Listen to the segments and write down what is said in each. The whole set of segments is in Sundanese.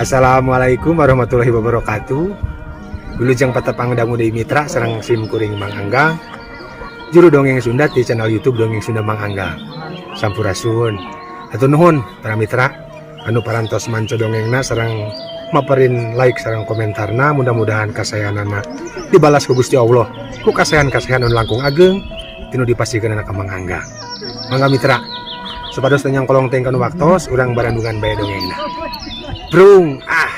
Assalamualaikum warahmatullahi wabarakatuh. Wilujeng patepang dangu deui, mitra, sareng sim kuring Mang Anggang, juru dongeng Sunda di channel YouTube Dongeng Sunda Mang Anggang. Sampurasun. Hatur nuhun para mitra anu parantos manco dongengna sareng maperin like sareng komentarna. Mudah-mudahan kasayanana dibalas ku Gusti Allah ku kasayan-kasayan anu langkung ageng tinu dipasihkeun ka Mang Anggang. Mangga mitra, supados teu nyangkolong teuing kana waktos, urang barandungan bae dongengna. Brung ah.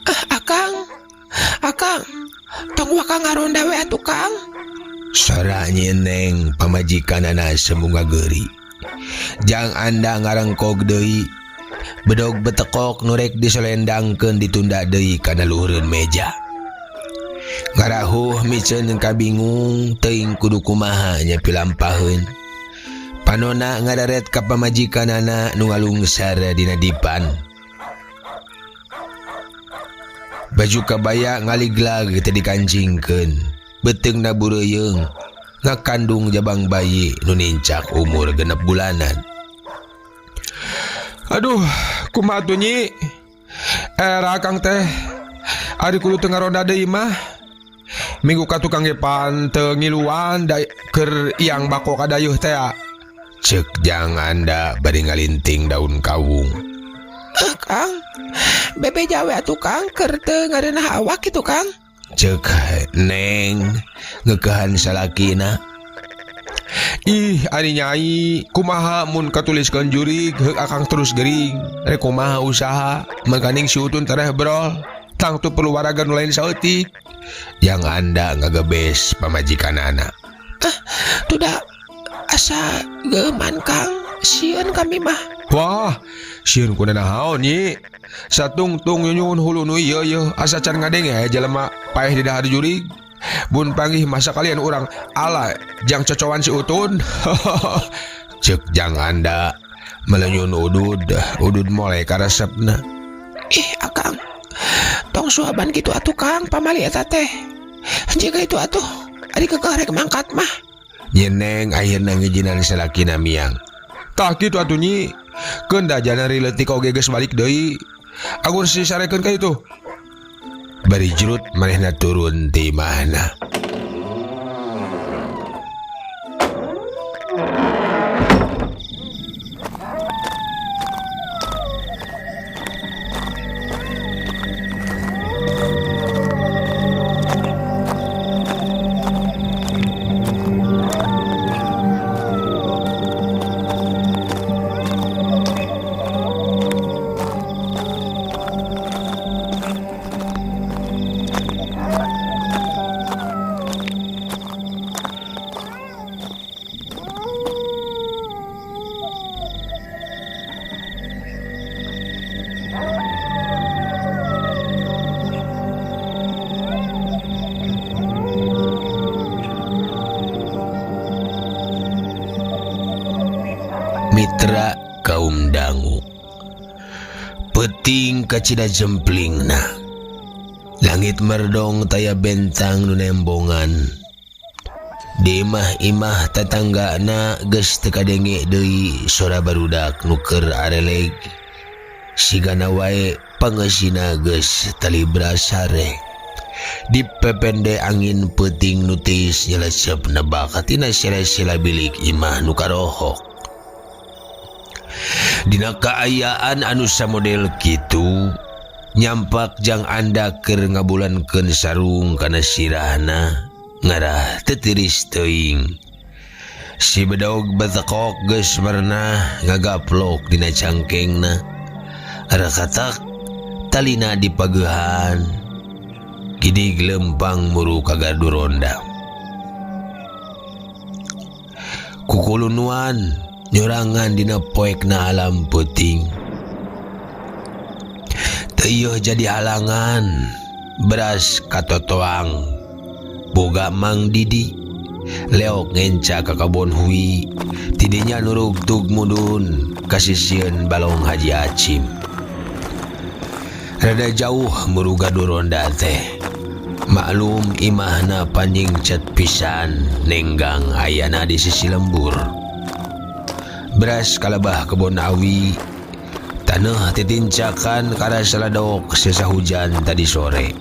Ah, Akang, Akang, tong waka ngaronda we atuh, Kang. Sora Neng, pamajikanana sembung ngageri. Jang Anda ngarengkog deui. Bedog betekok nu rek disolendangkeun ditunda deui kana luhureun meja. Ngarahuh miceun kabingung teuing kudu kumaha nya pilampaheun. Panona ngadaret ka pamajikanana nu ngalungsar dina dipan. Baju kabaya ngaliglag teu dikancingkeun. Beuteungna bureuyeung ngakandung jabang bayi nu nincak umur 6 bulanan. Aduh, kumaha atuh, Nyi? Era Akang teh. Ari kudu teu ngaronda deui mah. Minggu ka tukang ge pan teu ngiluan da keur iang bako kadayuh teh. Cek Jang Anda bari ngalinting daun kawung. Ah, Kang, bebeja we atuh, Kang, keur teu ngareunah awak kitu, Kang. Cek Neng ngeukehan salakina. Ih, ari Nyai, kumaha mun katuliskeun jurig heuk Akang terus gering. Rek kumaha usaha, mangkaning si Utun tereh brol. Tangtu perlu waraga nu lain saeutik. Jang Anda ngagebes pamajikanana. Ah, tuh asa geman, Kang, sieun kami mah. Wah, sieun ku naon, Nyi? Satungtung nyunyun hulu nu ieu yeuh asa can ngadenge aya jelema paeh di dahar jurig. Bun panggih masa kalian urang ala jang cocowan si Utun. Cek Jang Anda melenyun udud, udud mulai karesepna. Ih, Akang, tong suaban gitu atuh, Kang, pamali eta teh. Jika itu atuh, ari kekeh rek mangkat mah. Nyi Neng akhirna ngijinan salakina miang. Tah kitu atuh, Nyi. Keun da janari leutik oge geus balik deui. Agur si sarekeun ka itu. Bari jrut manehna turun ti imahna. Mitra kaum dangu, peuting kacida jemplingna. Langit merdong taya bentang nu nembongan. Di imah-imah tatanggana geus teu kadenge deui sora barudak nu keur areleg. Sigana wae pangeusina geus talibra sare. Dipepende angin peuting nu tiis nyelecep nebak tina sela-sela bilik imah nu karohok. Dina kaayaan anu samodel kitu, nyampak Jang Anda keur ngabulankeun sarung kana sirahna ngarah teu tiris teuing. Si bedog betekok geus merenah ngagaplok dina cangkengna. Rakatak talina dipageuhan. Gidig lempang muru ka gardu ronda. Kukulunuan nyorangan dina poekna alam peuting. Teu jadi halangan beras katotoang. Boga Mang Didi leok ngenca ka kabon hui. Tidinya nurugtug mudun kasisieun balong Haji Acim. Rada jauh muruga ronda teh. Maklum imahna panjingcet pisan nenggang ayana di sisi lembur. Beras kalebah kebon awi, taneuh titincakan karena saladok sesa hujan tadi sore.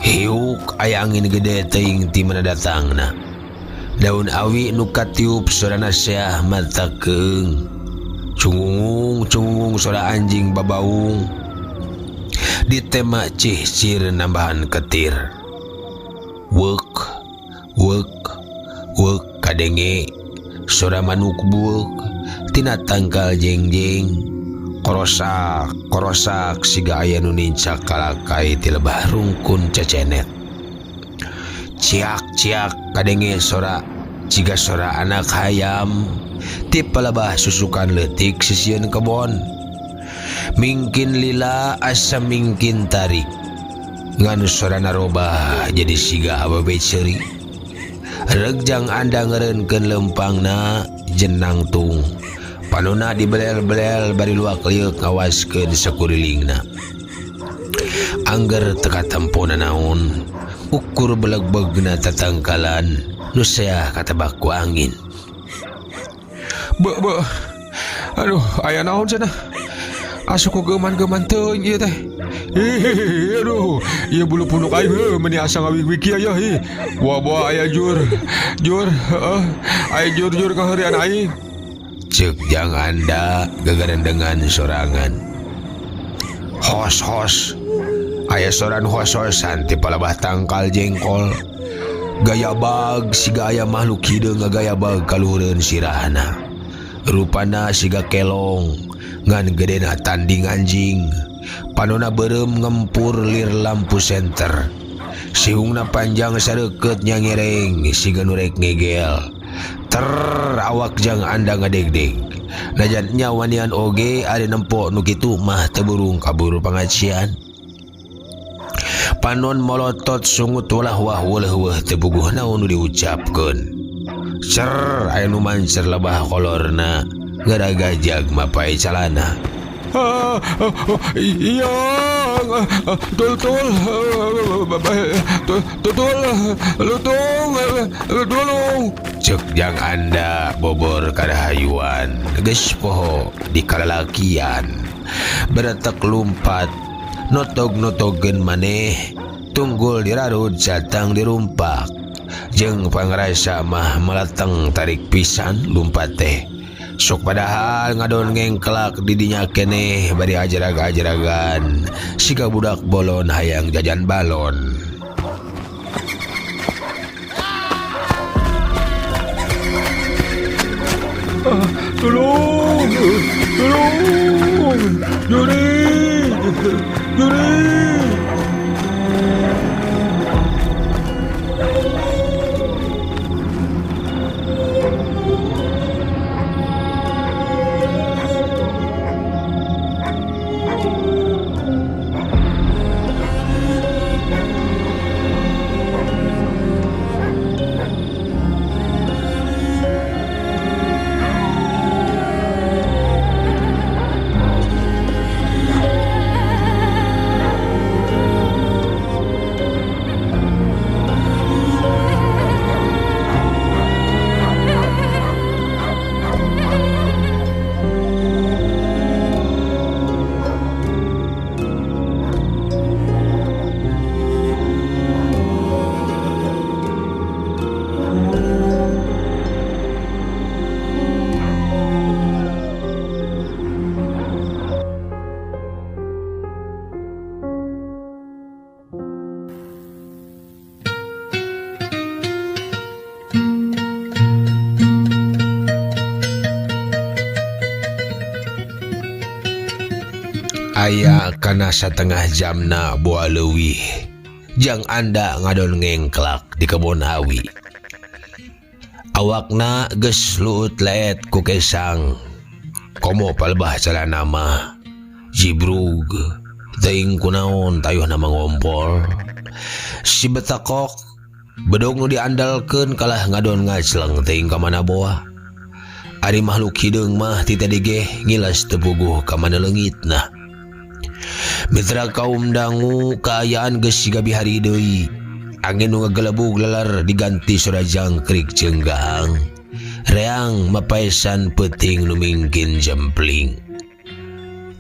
Hiuk aya angin gede teuing ti mana datangna. Daun awi nu katiup sorana seah mata keung. Cungungung cungungung sora anjing babaung. Ditema cihcir nambahan ketir. Wek wek wek kadenge sora manuk buek tina tangkal jengjeng. Korosak korosak siga aya nu nincak kalakai ti lebah rungkun cecenet. Ciak ciak kadenge sora jiga sora anak hayam ti palebah susukan leutik sisieun kebon. Mingkin lila asa mingkin tarik ngan sorana robah jadi siga awewe ceuri. Regjang anda ngeureunkeun lempangna jenang tung. Panona dibelel-belel bari luak lieuk ngawaskeun sakurilingna. Angger teka tempona naon, ukur beleg-begna tatangkalan nu seah katebak ku angin. Be be. Aduh, aya naon cenah? Asup ku geuman-geuman teuing ieu teh. Ih, aduh, ieu bulu punuk aing heuh meuni asa ngawig-wig kieu yeuh ih. Boa-boa aya jur. Jur, heueuh, aya jur-jur kaheureuyan aing. Ceuk jang anda gagarendengan sorangan. Hos-hos. Aya soran hos-hosan ti palebah tangkal jengkol. Gaya bag siga aya makhluk hideung ngagaya bag kaluhureun sirahna. Rupana siga kelong ngan gedena tanding anjing. Panona beureum ngempur lir lampu senter. Sihungna panjang sareukeut nyangereng siga nu rek ngegel. Ter awak jang anda ngadegdeg. Najan nya wanian oge ari nempo nu kitu mah teu burung kaburu pangajian. Panon molotot sungut walah wah weuleuh teu puguh naon nu diucapkeun. Cer aya nu mancer lebah kolorna ngaragajag mapai calana. Iya, tul-tul, tutul, lutung, tulung. Ceuk jang anda bobor kadahayuan geus poho di kalalakian. Beretek lumpat notog-notogeun maneh tunggul dirarud catang dirumpak. Jeung pangrasa mah meleteng tarik pisan lumpat teh. Sok padahal ngadon ngengklak didinya keneh bari ajarag-ajaragan siga budak bolon hayang jajan balon. Tolong, tolong, jurig, jurig. Aya kana satengah jamna boa leuwih jang anda ngadon ngengklak di kebon awi. Awakna geus luut leet ku kesang. Komo palebah calana mah jibrug teuing kunaon tayuhna mangompol. Si betakok bedog nu diandalkeun kalah ngadon ngacleng teuing ka mana boa. Ari makhluk hideung mah ti tadi ge ngilas teu puguh ka mana leungitna. Mitra kaum dangu kaayaan geus siga bihari deui. Angin nu ngagelebug leler diganti sora jangkrik jeung gaang. Reang mapaesan peuting nu mingkin jempling.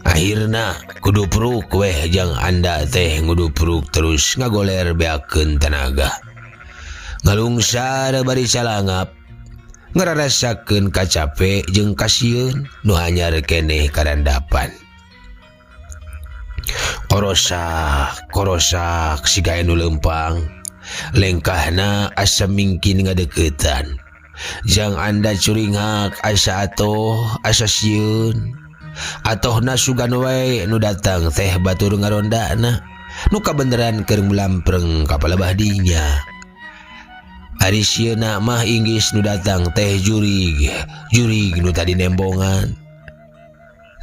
Akhirna kudupruk weh jang anda teh ngudupruk terus ngagoler beakeun tanaga. Ngalungsar bari calangap ngararasakeun kacape jeung kasieun nu anyar keneh karandapan. Korosak, korosak siga nu leumpang. Lengkahna asa mingkin ngadeuketan. Jang anda curingak asa atoh asa sieun. Atohna sugan wae nu datang teh batur ngarondana nu kabeneran keur mulampreng ka palebah dinya. Ari sieuna mah inggis nu datang teh jurig, jurig nu tadi nembongan.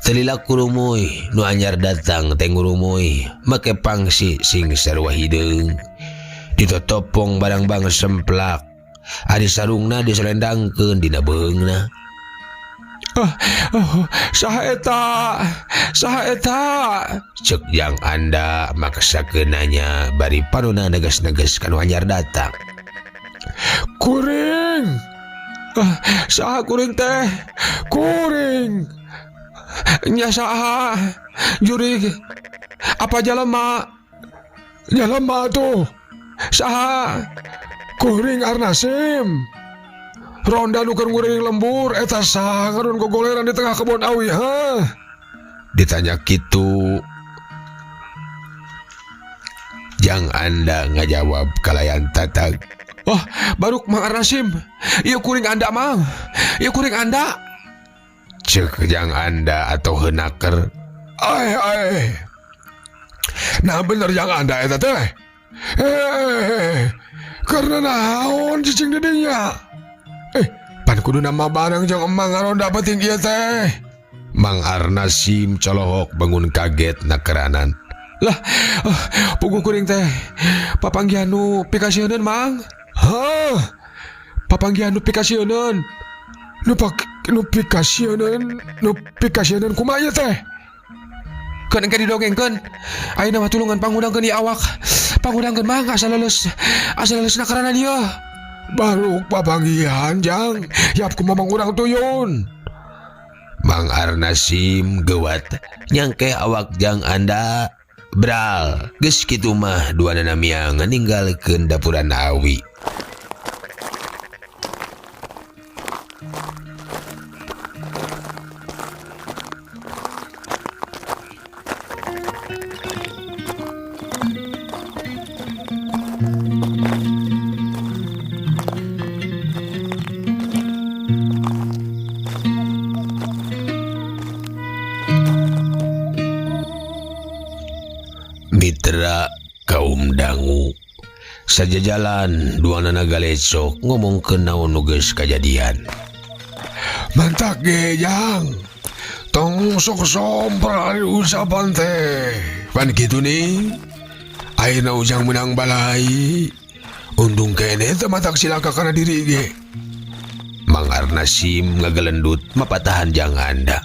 Telila kurumuy nu anyar datang teh ngurumuy make pangsi sing sarua hideung. Ditotopong barang bang semplak. Ari sarungna diselendangkeun dina beungna. Saha eta? Saha eta? Cek jang anda maksakeun nanya bari panona neges-neges ka nu anyar datang. Kuring. Saha kuring teh? Kuring. Nya saha? Jurig. Apa jalema? Jalema tuh. Saha? Kuring Arnasim. Ronda nu keur nguriling lembur eta saha ngarun gogoleran di tengah kebon awi, ha? Ditanya kitu. Jang anda ngajawab kalayan tatag. Oh, baruk Mang Arnasim. Ieu kuring anda, Mang. Ieu kuring anda. Cek jang anda atau heunaker. Ai ai. Nah bener jang anda eta teh. Karena naon cicing di dinya? Pan kudu nama bareng jeung emang ngaronda penting ieu teh. Mang Arnasim colohok bangun kaget nakeranan. Lah, puguh kuring teh. Papanggihan nu pikasieuneun, Mang. Hah? Papanggihan nu pikasieuneun. Nu pikasieuneun, nu pikasieuneun kumaha ieu teh? Keun engke didongengkeun. Ayeuna mah tulungan pangudangkeun ieu awak. Pangudangkeun Mang asa leuleus. Asa leuleus nakeranan ieu. Baruk papanggihan jang, yap kumaha urang tuyun. Mang Arnasim gewat nyangkeh awak jang anda bral. Geus kitu mah duanana miang ninggalkeun dapuran awi. Mitra kaum dangu sajajalan duanana galecok ngomongkeun naon nu geus kajadian. Mantak ge jang, tong sok sompral ari ucapan teh. Pan kitu nih, ayeuna ujang menang balai. Untung keneh teh matak silaka kana diri ge. Mang Arnasim ngagelendut mapatahan jang anda.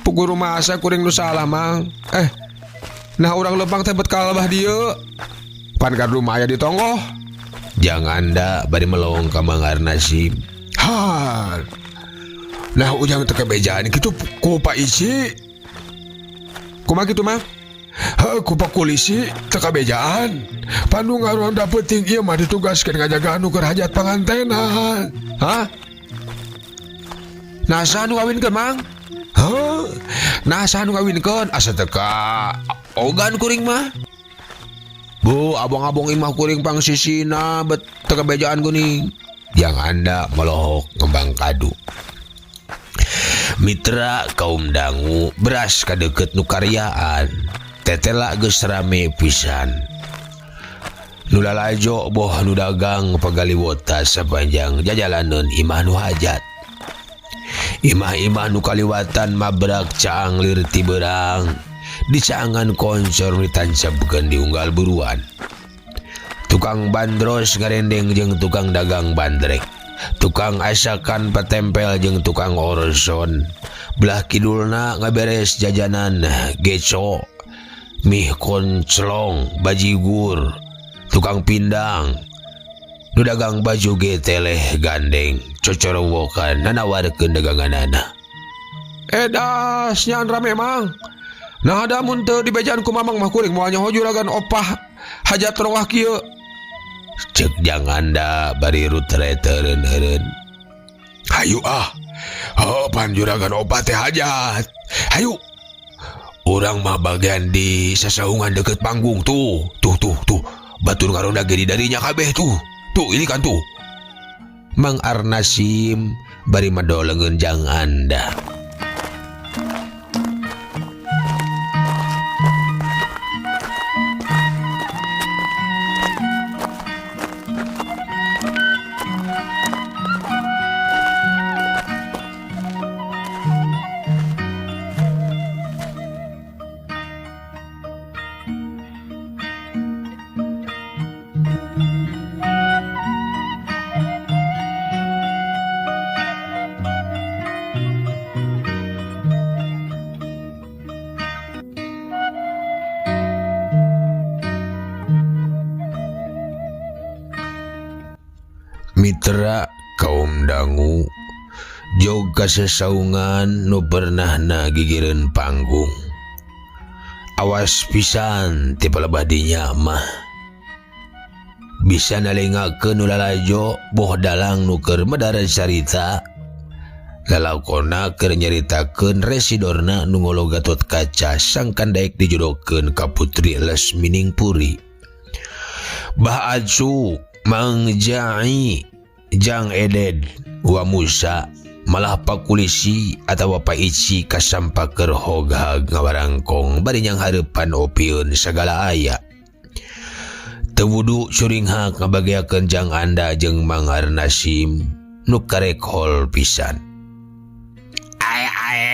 Puguh rumasa kuring nu salah Mang. Nah urang lempang teh bet kalabah dieu. Pan gardu mah aya di tonggoh. Jang anda bari melong ka Mang Arnasim. Ha. Nah ujang teh kebejaan kitu ku Pak Ici. Kumaha kitu Mang? Heuh ku Pak Polisi teh kabejaan. Pandu ngaronda peuting ieu mah ditugaskeun ngajaga anu keur hajat pangantenan. Hah? Nah saha nu ngawinkeun Mang? Heuh. Nah saha nu ngawinkeun? Asa teu ka ogan kuring mah. Bu, abong-abong imah kuring pangsisina bet teu kabejaan geuning. Jang anda melohok ngembang kadu. Mitra kaum dangu beras kadeukeut nu karyaan. Tetela geus rame pisan. Nu lalajo boh nu dagang pagaliwota sapanjang jajalaneun imah nu hajat. Imah-imah nu kaliwatan mabrak caang lir ti beurang. Dicaangan koncor ditancapkeun di unggal buruan. Tukang bandros ngarendeng jeung tukang dagang bandrek. Tukang asakan patempel jeung tukang orson. Belah kidulna ngaberes jajanan geco, mie konclong, bajigur, tukang pindang. Nu dagang baju ge teleh gandeng, cocorowokan nanawarkeun daganganana. Edas nyan rame mang. Nah ada mun teu dibejaan ku mamang mah kuring moal nyaho juragan opah hajat rowah kieu. Cek jang anda bari rutre teureun-eureun. Hayu ah. Oh, pan juragan opah teh hajat. Hayu. Urang mah bagian di sasaungan deket panggung tuh. Tuh tuh tuh. Batur ngaronda ge di darinya kabeh tuh. Tuh ini kan tuh. Mang Arnasim bari madolengeun jang anda. Mitra kaum dangu jog kasesaungan nu pernahna gigireun panggung. Awas pisan ti palebah dinya mah. Bisa nalengakeun nu lalajo boh dalang nu keur medar carita. Lalakona keur nyaritakeun residorna nu ngolo Gatot Kaca sangkan daek dijodohkeun ka Putri Lesmining Puri. Bah Acu Mang Jai Jang Eded Wa Musa malah Pakulisi atawa Paici kasampaker hoghag ngawarangkong bari nyang hareupan opieun sagala aya. Teu wudu curinghak ngabageakeun Jang Anda jeung Mang Arnasim nu karek hol pisan. Ae ae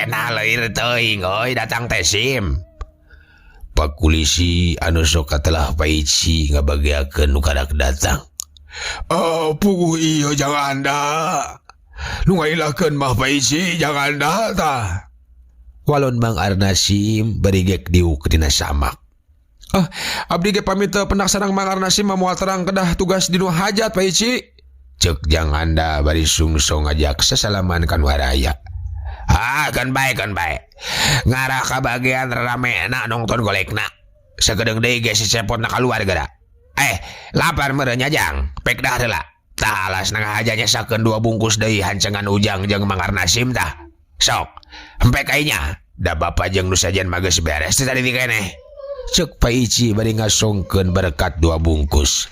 nah leuir teuing euy datang teh Sim. Pakulisi anu sok katelah Paici ngabageakeun nu karak datang. Oh, puguh ieu Jang Anda. Nu ngailakeun mah Paici Jang Anda tah. Walon Mang Arnasim bari gek diuk dina samak. Ah, abdi ge pamit teu pendak sareng Mang Arnasim mah moal terang kedah tugas di nu hajat Paici. Ceuk Jang Anda bari sungsong ngajak sasalaman ka nu haraya. Ah, kan bae kan bae. Ngarah ka bagian ramena nongton golekna. Sakedeung deui ge si Cepot na kaluar geura. Lapar meureun nya Jang. Pek dah heula. Tah alasna ngahaja nyesakeun 2 bungkus deui hancengan Ujang jeung Mang Arnasim tah. Sok, empek ai nya. Da bapa jeung nu sajen mah geus beres teh tadi keneh. Ceuk Paici bari ngasongkeun berkat 2 bungkus.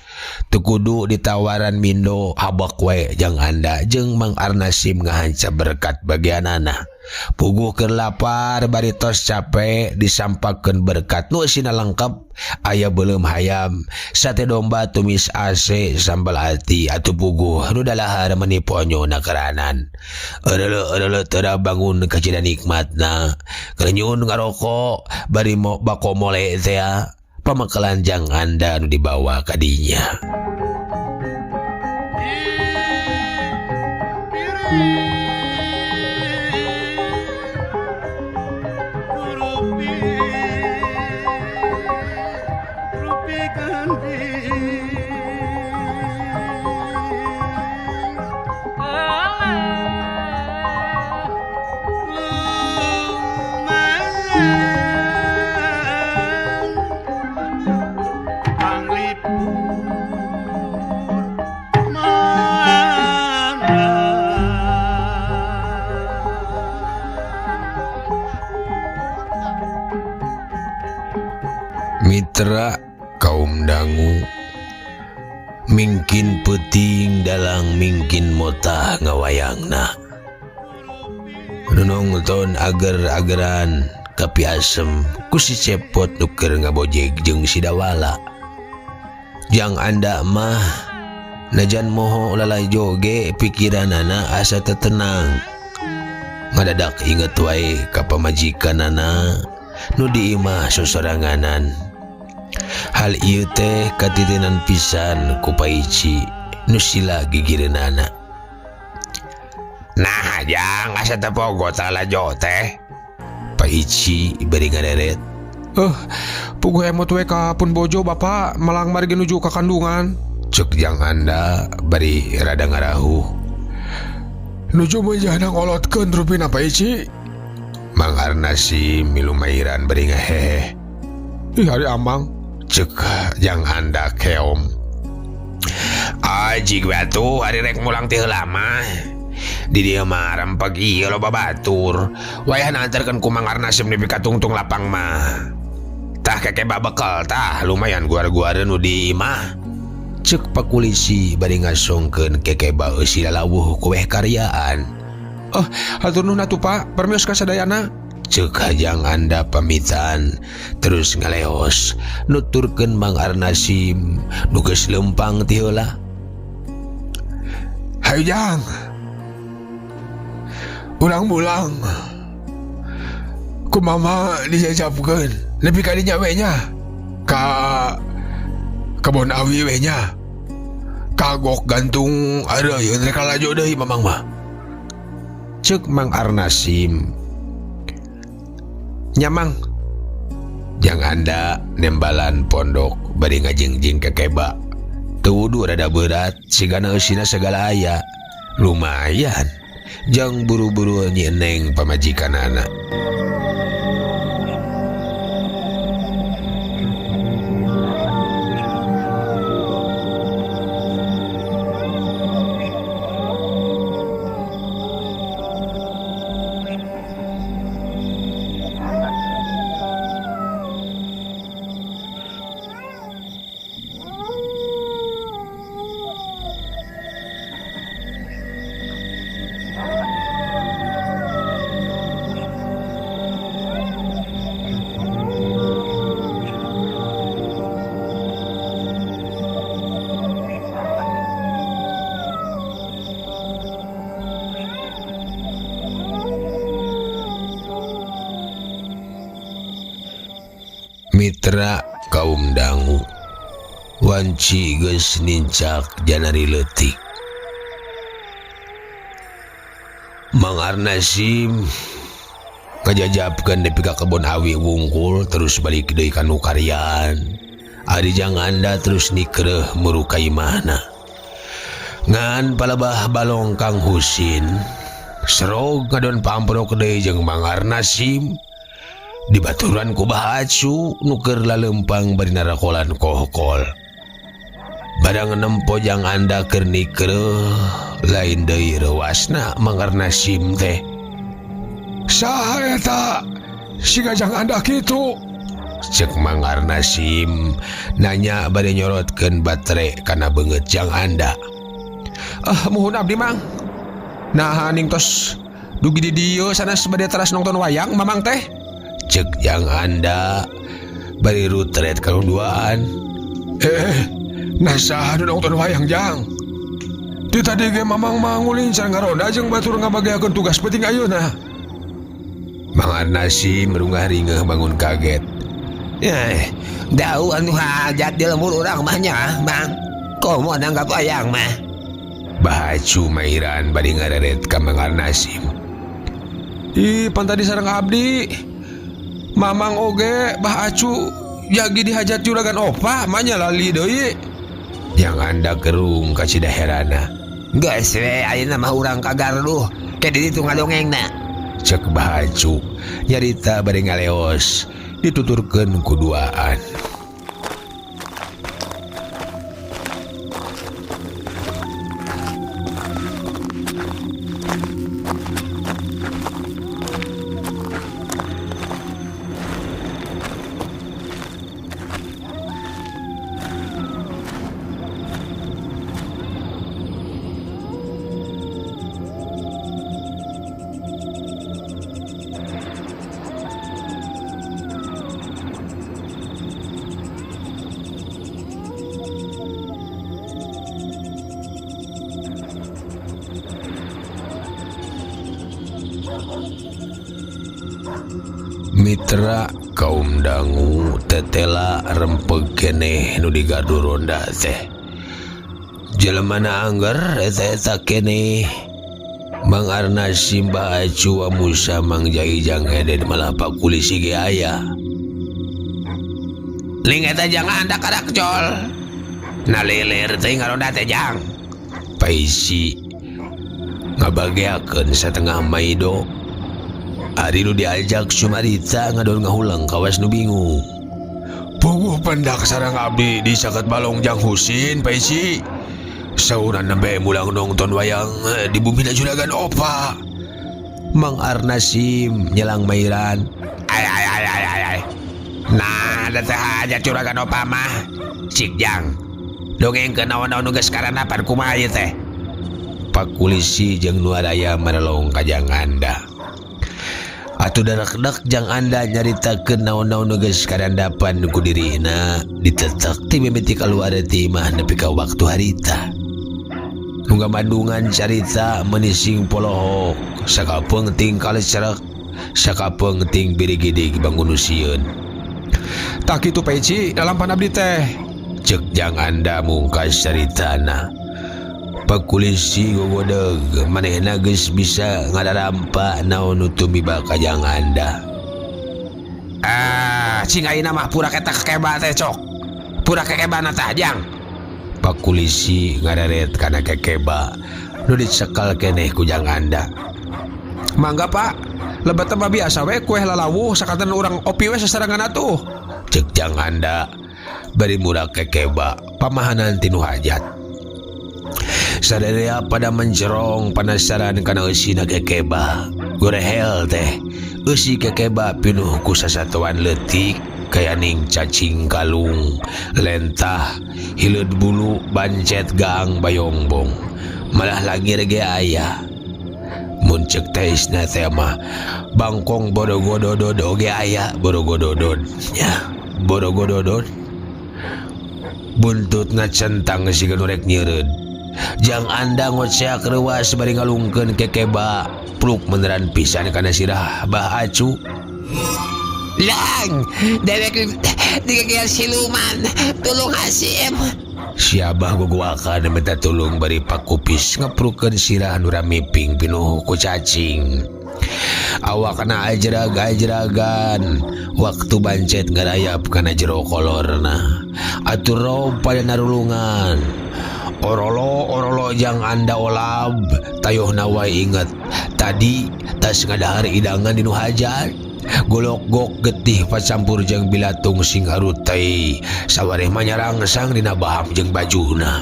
Teu kudu ditawaran mindo habak we Jang Anda jeung Mang Arnasim ngahanca berkat bagianana. Puguh keur lapar bari tos capek disampakeun berkat nu eusina lengkap aya beuleum hayam, sate domba tumis ase sambal ati atuh puguh nu dalahar meuni ponyo na keranan. Eureuleuh-eureuleuh teu bangun kacida nikmatna. Kerenyun ngaroko bari mo bako mole teh pamekalan Jang Anda nu dibawa ka dinya. Mitra kaum dangu mingkin peuting dalang mingkin motah ngawayangna. Nu nongton ager-ageran kapi asem ku si Cepot nu keur ngabojeg jeung si Dawala. Jang Anda mah najan moho lalajo ge pikiranana asa teu tenang. Ngadadak inget wae ka pamajikanana nu di imah sosoranganan. Hal ieu teh katitenan pisan ku Paici nu sila gigireunana. Nah jang asa teu pogo lalajo teh. Pak Ici bari ngareret. Puguh emot we ka pun bojo bapak malang margi nuju ka kandungan. Cek jang anda bari rada ngarahuh. Nuju menjana ngolotkeun rupina Pak Ici. Mang Arnasim milu mairan bari ngahehe. Ih hari amang. Cek jang anda keom. Ajig batu hari rek mulang ti heula mah. Di dieu mah rempeg ieu loba batur. Wayah antarkeun ku Mang Arnasim nepi ka tungtung lapang mah. Tah keke babekel tah lumayan guar-guareun nu di imah. Cek pakulisi bari ngasongkeun kekeba eusi lalawuh kueh karyaan. Oh, hatur nuhun atuh Pak, permios ka sadayana. Cek hajang anda pamitan terus ngaleos nuturkeun Mang Arnasim nu geus leumpang ti heula. Hayu jang. Urang mulang. Ku mama dijajabkeun nepi ka dinya we nya. Ka kebon awi we nya. Kagok gantung areuyeun rek lalajo deui mamang mah. Cek Mang Arnasim. Nyamang. Jang anda nembalan pondok bari ngajingjing kekeba. Teu wudu rada berat sigana eusina segala aya. Lumayan. Jang buru-buru nyeneng pamajikan anak. Mitra kaum dangu wanci geus nincak janari leutik. Mang Arnasim ngajajabkeun nepi ka kebon awi wungkul terus balik deui ka nu karyaan. Ari jang anda terus nikreuh muru ka imahna. Ngan palebah balong Kang Husin serog ngadon pamprok deui jeung Mang Arnasim. Dibaturan ku Bah Acu nu keur lalempang bari narakolan kohkol. Barang nempo jang anda keur nikreuh lain deui reuasna Mang Arnasim teh. Saha eta? Siga jang anda kitu? Cek Mang Arnasim nanya bari nyorotkeun batere kana beungeut jang anda. Ah, muhun abdi Mang. Nah, ning tos dugi di dieu sanes bade teras nonton wayang mamang teh. Cek jang anda bari rutret kaduaan. Nah saha nu nonton wayang jang? Di tadi ge mamang mah ngulincar ngaronda jeung batur ngabageakeun tugas penting ayeuna. Mang Arnasim merungah ringeuh bangun kaget. Dau anu hajat di lembur urang mah nya, Mang. Komo nanggap wayang mah. Bah Acu mairan bari ngareret ka Mang Arnasim. Ih, pan tadi sareng abdi. Mamang oge Bah Acu jagi dihajat juragan opa manya lali deui. Yang anda kerung ka Cidaherana. Geus we ayeuna mah urang ka Garduh ke di ditu ngadongengna. Cek Bah Acu nyarita bari ngaleos dituturkeun ku duaan. Mitra kaum dangu tetela rempeg keneh nu digardu ronda teh. Jelemana angger eta-eta keneh. Mang Arnas Simbah Acu Musa Mang Jai Jang Eden malah Pak Kulisi ge aya. Ling eta jangan anda kadak col. Nah lilir teh ngaroda teh jang. Paisi ngabageakeun satengah maido. Ari nu diajak Sumarita ngadon ngahulang kawas nu bingung. Puguh pendak sareng abdi di saket balong Jang Husin Paisi. Saurang nembe mulang nonton wayang di bumi juragan opa. Mang Arnasim nyelang mairan. Ay ay ay ay ay ay. Nah, da teh aja juragan opa mah. Cik jang. Dongeng ke naon-naon nu geus karandapan kumaha ieu teh? Pak Kulisi jeung nu araya marelong ka Jang Anda. Atuh darekdek Jang Anda nyaritakeun naon-naon nu geus karandapan ku dirina ditetek ti mimiti kaluar ti imah nepi ka waktu harita. Nu ngamandungan carita menising polohok sakapeung ting kalecerek sakapeung ting birigidig bangun sieun. Tah kitu Peci dalam abdi teh. Cek Jang Anda mungkas caritana. Pak Kulisi gogodeg manehna geus bisa ngadarampa naon nu tumiba ka Jang Anda. Ah, cing ayeuna mah pura eta kekeba teh cok. Pura kekebana tah jang. Pak Kulisi ngareret kana kekeba nu dicekal keneh ku Jang Anda. Mangga Pak, lebat mah biasa we kueh lalawuh sakantenan urang opi we sasarengan atuh. Cek Jang Anda bari murag kekeba pamahanan tinu hajat. Sadaya pada mencerong penasaran kana eusina kekeba. Gorehel teh eusi kekeba pinuh ku sasatuan leutik kayaning cacing kalung, lentah, hileud bulu, bancet gaang bayongbong. Malah langir ge aya. Mun ceuk teisna teh mah bangkong borogodododo ge aya, borogododod nya, borogododod. Buntutna centang siga nu rek nyeureud. Jang Anda ngoceak reuas bari ngalungkeun kekeba pluk meneran pisan kana sirah Bah Acu. Lang, dewek digeger siluman, tulung Hasim. Si Abah guguakan minta tulung bari pakupis ngeprukeun sirah nu ramiping pinuh ku cacing. Awakna ajrag-ajragan waktu bancet ngarayap kana jero kolorna. Atur rob pada narulungan. Orolo orolo Jang Anda olab tayohna wae inget tadi tas ngadahar idangan di nu hajat. Golok-gok getih pacampur jeung bilatung sing harutei sawareh mah nyarangsang dina baham jeung bajuna.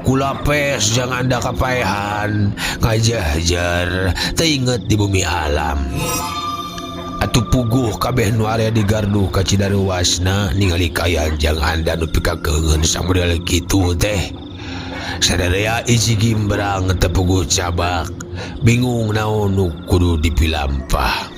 Kulapes Jang Anda kapaehan ngajahjar teu inget di bumi alam. Atuh puguh kabeh nu area di gardu ka Cidaruwasna ningali kaayaan Jang Anda nu pikakeungeun samodel kitu teh. Sadaya iji gimbrang tepuguh cabak bingung naon nu kudu dipilampah.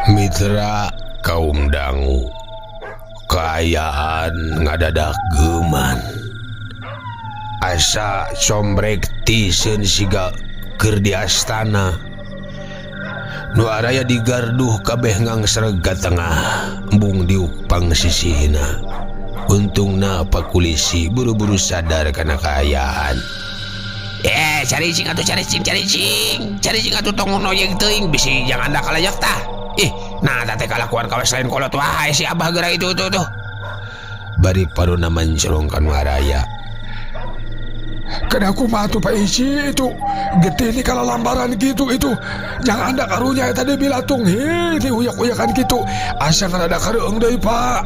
Mitra kaum dangu kaayaan ngadadak geman asa combrek tiseun siga keur di astana nu araya di garduh kabeh ngangsreg ka tengah embung diuk pangsisihna. Untungna Pak Kulisi buru-buru sadar kana kaayaan. Caricing atuh, caricing, caricing. Caricing atuh, tong noyeng teuing, bisi jang anda kalajak tah. Ih, nah teh kalakuan kawas lain kolot wae si Abah geura itu tuh tuh. Bari paruna mencerong ka nu araya. Kena kumaha tuh, Pak Ici, itu getih nih kalau lambaran gitu itu jangan anda karunya tadi bilatung hi di uyak-uyakan gitu asa ada kareung deui, Pak.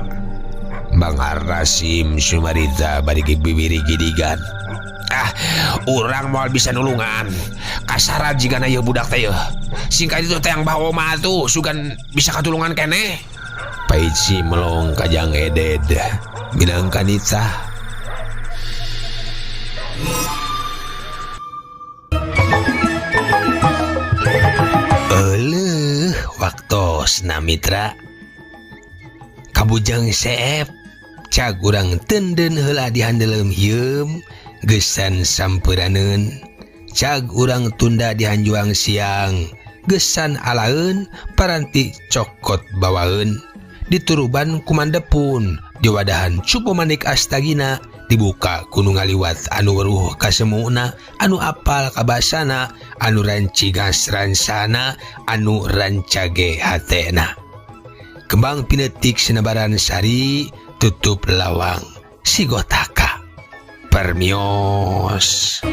Bang Arrasim Sumarita bari bibiri gidigan. Ah, urang moal bisa nulungan. Kasara jigana ieu budak teh yeuh. Singkat itu teh yang bawa mah tuh sugan bisa katulungan keneh. Paici melong ka Jang Eded minangka nitah. Euleuh, waktosna, mitra. Kabujang seep, cag urang tenden heula di handeuleum hieum gesan sampuraneun. Cag urang tunda di hanjuang siang gesan alaeun. Paranti cokot bawaeun dituruban ku Mandepun, diwadahan cupu manik astagina, dibuka ku nu ngaliwat anu weruh kasemuna, anu apal kabasana, anu rancigas ransana, anu rancage hatena. Kembang pinetik sinebaran sari, tutup lawang sigotaka. Permios.